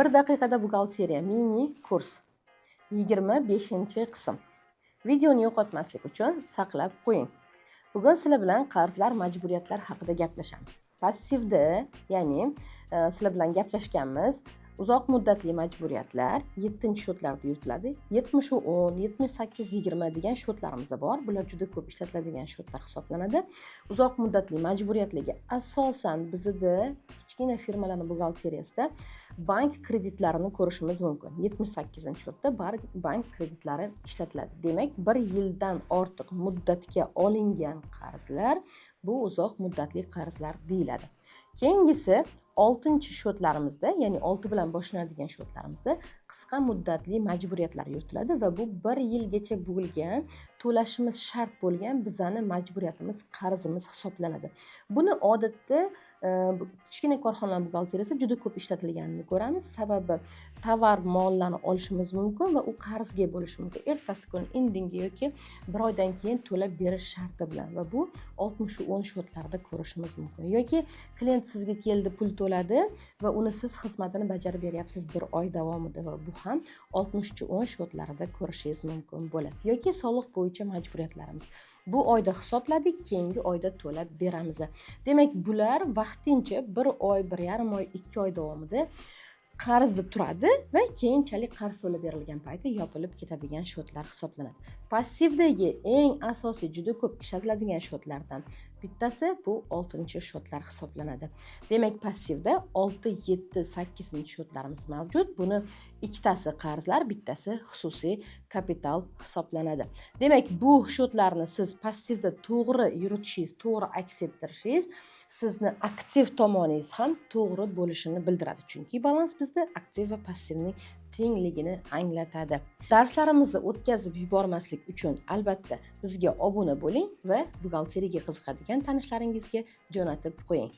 Bir daqiqada buxgalteriya mini kurs, 25-qism. Videoni yo'qotmaslik uchun saqlab qo'ying. Bugun sizlar bilan qarzlar, majburiyatlar haqida gaplashamiz. Passivda, ya'ni sizlar bilan gaplashganmiz. Uzoq muddatli majburiyatlar 7 счёт larda yuritiladi. 70 10, 78 20 degan счёт larimiz bor. Bular juda ko'p ishlatiladigan счёт lar hisoblanadi. Uzoq muddatli majburiyatlarga asosan bizda kichkina firmalarning buxgalteriyasida bank kreditlarini ko'rishimiz mumkin. 78 счёт da bank kreditlari ishlatiladi. Demak, bir yildan ortiq muddatga olingan qarzlar bu uzoq muddatli qarzlar deyiladi. Keyingisi oltinchi счёт larimizda, ya'ni 6 bilan boshlanadigan счёт larimizda qisqa muddatli majburiyatlar yuritiladi va bu bir yilgacha bo'lgan to'lashimiz shart bo'lgan bizani majburiyatimiz, qarzimiz hisoblanadi. Buni odatda kichkina korxonalar buxgalteriyasida juda ko'p ishlatilganini ko'ramiz. Sababi tovar, mollarni olishimiz mumkin va u qarzga bo'lishi mumkin, ertasi kun, indinga yoki bir oydan keyin to'lab berish sharti bilan, va bu 60 10 счёт larda ko'rishimiz mumkin. Yoki klient sizga keldi, pul to'ladi va uni siz xizmatini bajarib beryapsiz bir oy davomida, va bu ham 60 10 счёт larida ko'rishingiz mumkin bo'ladi. Yoki soliq bo'yicha majburiyatlarimiz, bu oyda hisobladik, keyingi oyda to'lab beramiz. Demak, bular vaqtincha bir oy, 1,5 oy, 2 oy davomida qarzda turadi va keyinchalik qarz to'lab berilgan payti yopilib ketadigan счёт lar hisoblanadi. Passivdagi eng asosiy, juda ko'p ishlatiladigan счёт lardan bittasi bu oltinchi счёт lar hisoblanadi. Demak, passivda 6, 7, 8 счёт larimiz mavjud. Buni ikkitasi qarzlar, bittasi xususiy kapital hisoblanadi. Demak, bu счёт larni siz passivda to'g'ri yuritishingiz, to'g'ri aks ettirishingiz sizni aktiv tomoningiz ham to'g'ri bo'lishini bildiradi, chunki balans bizda aktiv va passivning tengligini anglatadi. Darslarimizni o'tkazib yubormaslik uchun albatta bizga obuna bo'ling va buxgalteriyaga qiziqadigan tanishlaringizga jo'natib qo'ying.